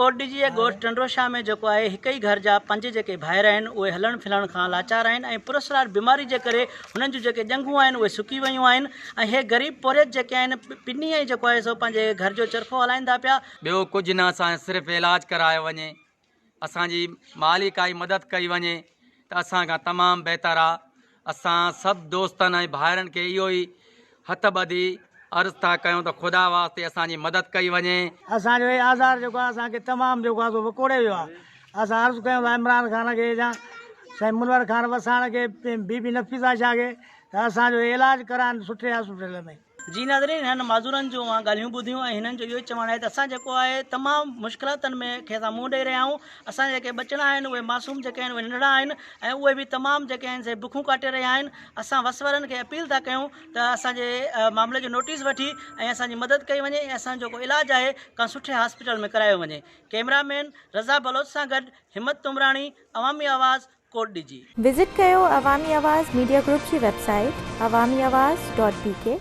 ڪوٽڏيجي جي ڳوٺ ٽنڊو شاهه ۾ جيڪو آهي هڪ ئي گهر جا پنج جيڪي ڀائر آهن اهي هلڻ ڦلڻ کان لاچار آهن ۽ پراسرار بيماري جي ڪري هنن جون جيڪي ڄنگهون آهن اهي سڪي ويون آهن ۽ هي غريب پورهيت جيڪي آهن پني ۽ جيڪو آهي سو پنهنجي گهر جو چرخو هلائين ٿا پيا. ٻيو ڪجهه نه اسان جو صرف علاج ڪرايو وڃي اسان جي مالي ڪائي مدد ڪئي وڃي ته اسان کان تمام بهتر آ اسان سڀ دوستن ۽ ڀائرن کي اهو ئي هٿ ٻڌي عرض ٿا ڪيون ته خدا واسطي اسان جي مدد ڪئي وڃي. اسان جو هي آزار جيڪو آ اسان کي تمام جيڪو آ سو وڪوڙي ويو آ اسان عرض ڪيون ٿا عمران خان کي يا سائين منور خان وساڻ کي بي بي نفيسه شاهه کي ته اسان جو هي علاج ڪرائن سٺي هاسپيٽل ۾. جي ناظرين هنن معذورن جون اوهان ڳالهيون ٻڌيون ۽ هنن جو اهو ئي چوڻ آهي ته اسان جيڪو آهي تمام مشڪلاتن ۾ کي اسان منهن ڏئي رهيا آهيون اسان جا جيڪي ٻچڙا آهن اهي معصوم جيڪي آهن اهي ننڍڙا آهن ۽ اهي به تمام جيڪي آهن سي بکون ڪاٽي رهيا آهن اسان وس وارن کي اپيل ٿا ڪيون ته اسان جي معاملي جو نوٽيس وٺي ۽ اسان جي مدد ڪئي وڃي ۽ اسان جو جيڪو علاج آهي ڪنهن سٺي هاسپيٽل ۾ ڪرايو وڃي ڪئميرا مين رضا بلوچ سان گڏ همت عمراڻي عوامي آواز ڪوٽ ڏجي. وزٽ ڪيو عوامي آواز ميڊيا گروپ جي website Awami Awaz dot B K.